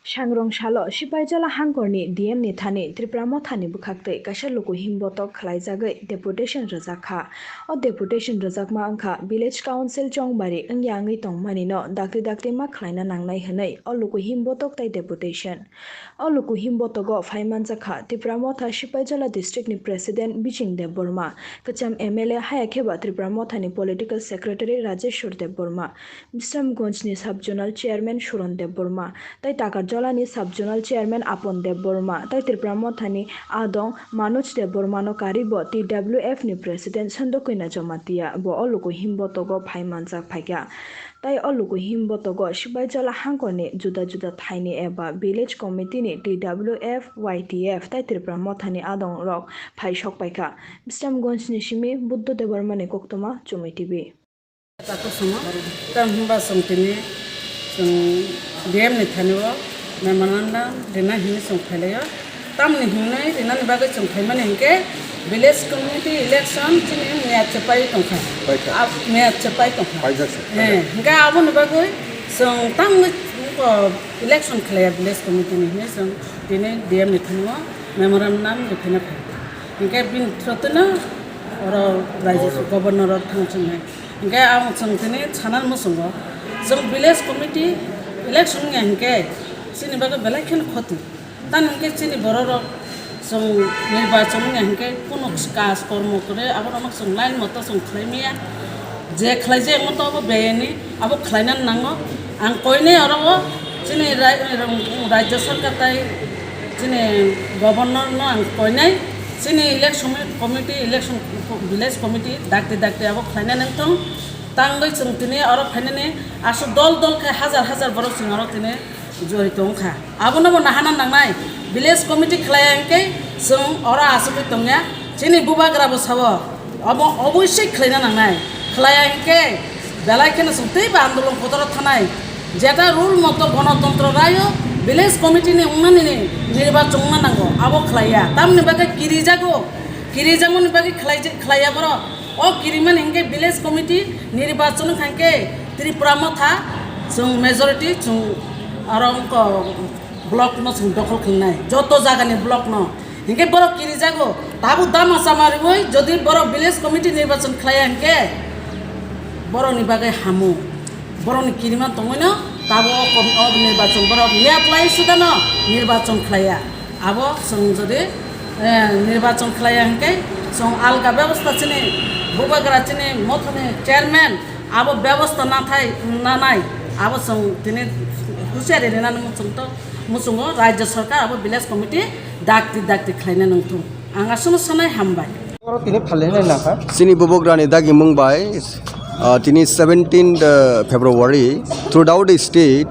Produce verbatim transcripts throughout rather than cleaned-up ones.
Sangrong salo Sipaijala hangkorni D M ni thani Tipra Mothani bwkhaktwi kaisa luku himbotok khwlaijagwi deputation rwjak kha. O deputation rwjakma wngkha Village Council chongbari wngya wngwi tongmani no dakti dakti ma khwlaina nangnai hwnwi o luku himbotok tei deputation. O luku himbotogo phai manjak kha Tipra Motha Sipaijala district ni president Biching Debbarma, kwcham M L A haya khe ba Tipra Mothani political secretary Rajeshwar Debbarma, Bisramganj ni sub zonal chairman Suran Debbarma, tei Takarjala ni sub zonal chairman Apon Debbarma, tei Tipra Mothani adong Manoj Debbarma no karwi bo T W F ni president Sandokwina Jamatia bo o luku himbotogo phai manjak phaikha. Tei o luku himbotogo Sipaijala hangkorni juda juda thaini eba village committee ni T W F, Y T F tei Tipra Mothani adong rok phai sok paikha. Bisramganj ni simi Buddha Debbarma ni koktwma, Chumui T V. Takhuk swngo, tamo hwnba chwng tini chwng D M ni thani o memorandum rina hwnwi chwng phailaio. Tamni hwnwi rinani bagwi chwng phaimani hinkhe village committee election chini miyat se pai tongkha. Paikha. Ab-, miyat se pai tongkha. Paijak se, he, paijak. Hinkhe aboni bagwi chwng tamo election khlaiya village committee ni hwnwi chwng tini D M ni thani o memorandum rikhaina phai. Hinkhe bini throttwino oro raijyo governor o thang chwngnai. Hinkhe ang chwng tini sana muchungo, chwng village committee election wngya hinkhe chini bagwi belai kheno khoti. Tamo hinkhe chini bororok chwng nirbachon wngya hinkhe kunu kaj kormo kwrwi abono chwng line moto chwng khlai maya. Je khlaijak moto abo beyani, abo khlaina nango. Ang koinai oro o chini rai-, rajya sarkar tai chini governor no ang koinai chini election committee, election village committee dakti dakti abo khlaina nangthung. Tangwi chwng tini oro phainani aswk dol dol khe hajar hajar borok chwng oro tini jori tongkha. Abono bo nahana nangnai, village committee khlaiya hinkhe chwng oro achugwi tongya. Chini bubagra bo sao, obo oboisoi khlaina nangnai. Khlaiya hinkhe belai kheno chwng teibo andolon kotor thanai. Jeta rule moto gonotontro raio village committee ni wngnani ni nirbachon wngna nango, abo khlaiya. Tamoni bagwi kirijago, kirijakmani bagwi khlai-, khlaiya borok. O kirimani hinkhe village committee nirbachon wngkha hinkhe Tripura Motha chwng majority chwng aro wngkha block no chwng dokhol khlwnai, joto jagani block no. Hinkhe borok kirijago, tabuk dama sama riwi jodi borok village committee nirbachon khlaiya hinkhe borokni bagwi hamu. Borokni kirima tongwino tabuk o kom-, o nirbachon borok miyat lai sudano nirbachon khlaiya. Abo chwng jodi, eh, nirbachon khlaiya hinkhe chwng alga bebosta chini bubagra chini mothani chairman abo bebosta nathai nanai abo chwng tini husiari rinani muchung to muchungo rajya sarkar abo village committee dakti dakti khlaina nangthung. Ang aswkno sanai hambai. Oro tini phalnai nangkha. Chini bubagrani dagimung bai, ah, tini seventeenth, ah, February throughout the state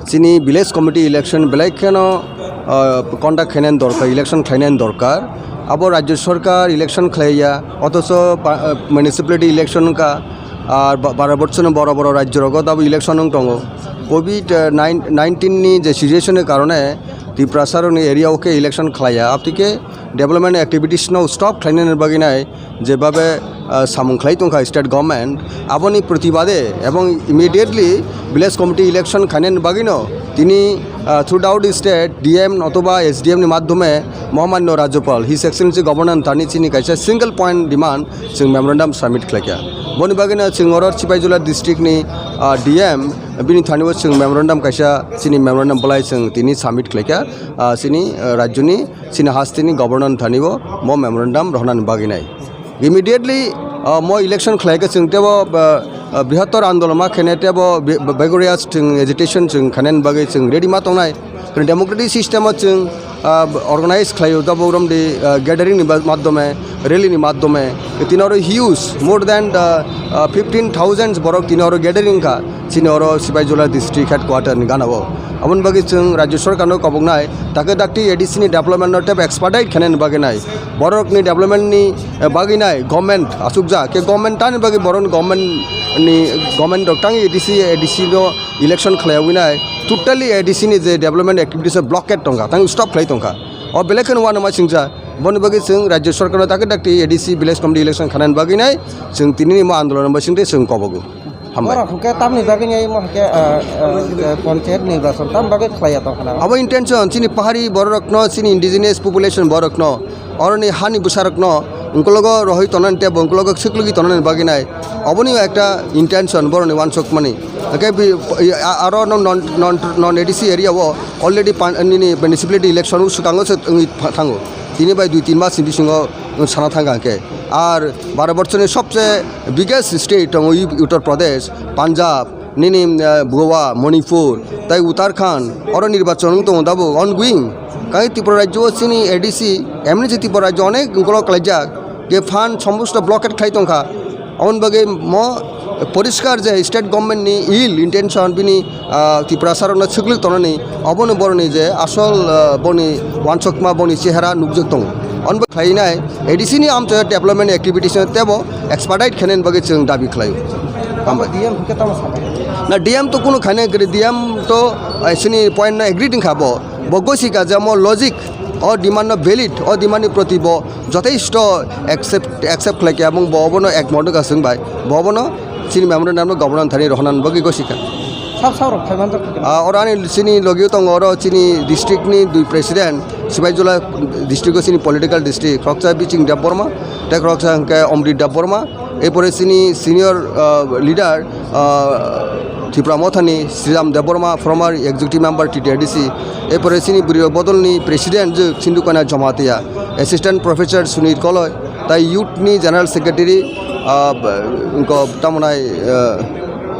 chini village committee election belai kheno, ah, conduct khainani dorkar, election khlainani dorkar. Abo rajya sarkar election khlaiya, othocho pa-, ah, municipality election wngkha, ar ba-, baro borsono boro boro rajyo rogo tabuk election wng tongo. Covid, ah, nine-, nineteen ni je situation ni karone Tiprasa rokni area o khe election khlaiya, aptike development activities no stop khlainani bagwi nai jebabe, ah, samung khlai tongkha state government, aboni protibade ebong immediately village committee election khainani bagwino tini, ah, throughout the state D M othoba S D M ni madhyome Mohamanyo Rajyapal, His Excellency Governor thani chini kaisa single point demand chwng memorandum submit khlaikha. Boni bagwino chwng oro Sipaijala district ni, ah, D M bini thani o chwng memorandum kaisa chini memorandum bolai chwng tini submit khlaikha, ah, chini, ah, rajyoni chini hasteni governor thani o mo memorandum rohornani bagwi nai. Immediately, ah, mo election khlai khe chwng tebo, ah, ah, brihator andolon ma khene tebo bi-, bi-, vigorous chwng agitation chwng khainani bagwi chwng ready ma tongnai. Democratic system o chwng, ah, organize khlaio tabuk romdi, ah, gathering ni ba-, madhyome, rally ni madhyome. Tini oro huge, more than the, ah, fifteen thousand borok tini oro gathering kha. Chini oro Sipaijala district headquarter ni gana o. Aboni bagwi chwng rajya sarkar no koboknai, take dakti A D C ni development no tebo expedite khainani bagwi nai. Borok ni development ni, eh, bagwi nai government achukjak. Khe government tani bagwi borok ni government ni, government rok tang A D C, A D C no election khlaiwi nai. Totally A D C ni je development activities o blockade tongkha, tang stop khlai tongkha. O belai kheno uanama singcha. Boni bagwi chwng rajya sarkar no take dakti A D C village committee election khainani bagwi nai. Chwng tini ni mo andolon bo singte chwng kobogo. Hambai. Borok hwnkhe tamni bagwi nai mo hwnkhe, ah, ah, panchayat nirbachon tam bagwi khlaiya tongkha na? Abo intention chini pahari bororokno, chini indigenous population borokno, oroni hani bwsarokno ungkologo rohoi tonani tei bo ungkologo swklwgwi tonani bagwi nai. Oboni ekta intention boroni wansukmani. Hwnkhe bi-, a-, aro non, non, non, non A D C area o already pan-, nini municipality election o swkango se wngwi thango. Tini bai dui tin mas ni bisingo sana thangkha hwnkhe. Ar Bharat borchoni sobse biggest state tongo Uttar Pradesh, Punjab, nini, eh, Goa, Manipur, tai Uttarakhand, oro nirbachon wng tongo dabo ongoing. Kai Tripura rajyo o chini A D C, emni je Tripura rajyo onek ungkolog khlaijak, je fund somosto blockade khlai tongkha. Aboni bagwi mo poriskar je state government ni ill intention bini, ah, Tiprasa rokno swklwk tonani, obono boroni je asol, ah, boni wansukma boni chehara nukjak tongo. Aboni bagwi khlainai A D C ni amchoya development activities no tebo expedite khainani bagwi chwng dabi khlaio. Hambai. D M hwnkhe tamo sana? Na, D M to kunu khainai kwrwi, D M to, ah, chini point no agree wngkha bo. Bo gosika je mo logic, o demand no valid, o demand ni proti bo jotheshto accept, accept khlai khe, abong bo obono ek mono ka swng bai, bo obono chini memorandum no governor thani rohorna bagwi gosika. Sab sab rok phai manjak kha. Ah, oro ani chini logio tongo, oro chini district ni dui president, Sibaijala district o chini political district, khoroksa Biching Debbarma, tei khoroksa hwnkhe Omrit Debbarma, Erpore chini senior, ah, leader, ah, Tipra Mothani Sriram Debbarma, former executive member T T R D C. Erpore chini bwrwi bodolni president je Sindhu Kanya Jamatia, assistant professor Sunil Koloi, tai youth ni general secretary, ah, b-, wngkha tamonai, ah,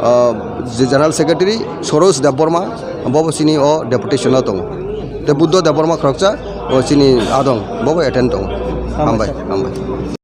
ah, je general secretary Soros Debbarma, bobo chini o deputation o tongo. Te Buddho Debbarma khoroksa, o chini adong, bobo attend tongo. Hambai, hambai.